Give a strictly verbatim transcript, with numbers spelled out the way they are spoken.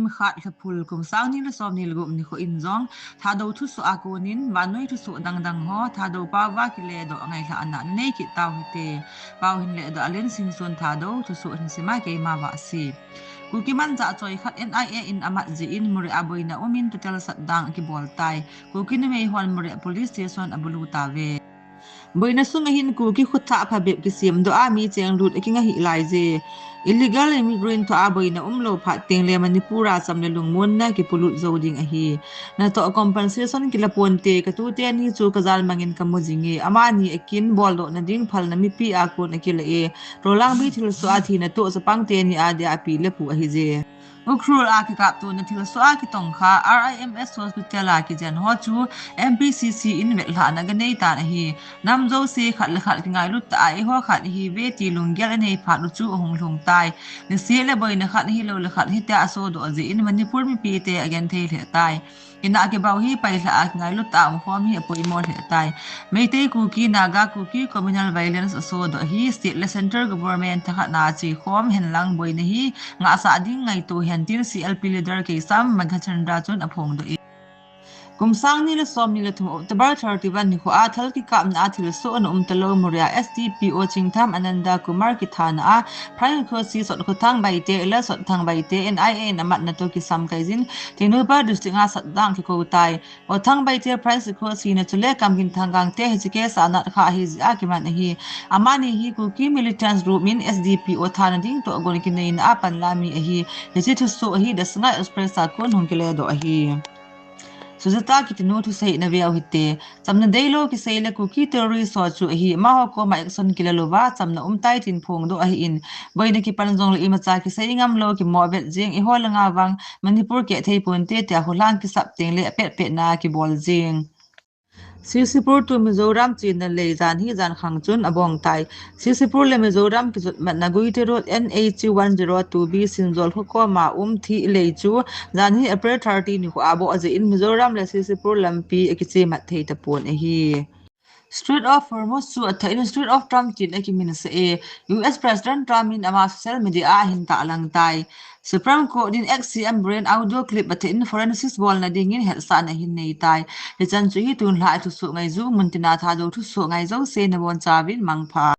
Khat Lhaphul kum sang ni le som ni le gup nikho in jong Thadou thusoh a konin vannoi thusoh dangdang ho Thadou pao va kiledoh ngailhahna nanei kit tau hite. Pao hin ledoh a Lensingson Thadou, thusoh hin sima keima Vahsi. Kuki manchah choi khat N I A in amat jeh in Moreh a boina umin total shutdown akibol tai. Kuki numei hon Moreh Police Station abulu tauve. Boina sunga hin Kuki khutthah phabep kisemdoh a mi chenglut akinga hih laiye. Illegal immigrant thoa boina umlou phat tengle Manipur a cham le lungmonna kipolut jou ding ahi. Natoh compensation kila ponte, katute ni chu kajal mangin kamu jinge, amani akin boldohna ding phalna mipi a kon akila e. Rolangbi thilsoh a thina toh chapang teni adia api le pu ahije. Ukhrul a kikaptona thilsoh a kitongkha R I M S Hospital a kijen ho chu M P C C in vetlhahna aganei tan ahi. Nam jouse khat le khat kingailut tah a eiho khat ihiuve ti lunggel anei phat u chu ahung lhung tai. Niseh le boina khat ahilou le khat hitia asodoh jeh in Manipur mipite agenthei lheh tai. Ina kibau hi pailhah a kingailut tah a umkhom hi apoimo lheh tai. Meitei, Kuki, Naga, Kuki communal violence asodoh hi state le central government thakhatna chekhom henlang boina hi ngahsah ding ngaito hen tin C L P leader Keisham Meghachandra chun aphongdoh e. Kum sang ni le som ni le thum October thirty-one nikho a thal kikapna a thilsoh ana um talou Moreh a S D P O Chingtham Ananda Kumar kithana a Prince Khosi Sotkhotang Baite alias Sotthang Baite N I A in amatna toh kisam kaijin Tengnoupal district a shutdown kikou tai. Khothang Baite, Prince Khosi na chule Kamgin Thanggangte hiche case a anat kha ahijeh a kiman ahi. Amani hi Kuki militants group in S D P O thana ding toh gon kineina a panla mi ahi. Hiche thusoh hi The Sangai Express a kon hung kiledoh ahi. Sujata kitinu thusei na veu hite. Chamna deilou kisei le Kuki terrorist ho chu ahi. Amaho koma action kila louva chamna umtai tin phongdoh ahin. Boina kipan jongle imacha kisei ngamlou kimohvet jeng eiho langa vang Manipur kehthei ponte tia kholhang kisap tengle apetpetna kibol jeng. CCpur to Mizoram chenna lei jan hi jankhang chun abong tai. CCpur le Mizoram kijotmatna Guite Road N H one zero two B Sinjol kho koma um thih lei chu jan hi April thirty nikho a boh jeh in Mizoram le CCpur lampi akichemat thei tapon ahi. Strait of Hormuz chu athah in Strait of Trump tin akimin sah e. U S President Trump in ama social media a ahin tahlang tai. Supreme Court in ex-C M Brian audio clip athah in forensics bolna dingin hetsahna ahin nei tai. Hichan chu hi tunlhah a thusoh ngaiju mun tina Thadou thusoh ngai jouse nabonchauvin mangpha.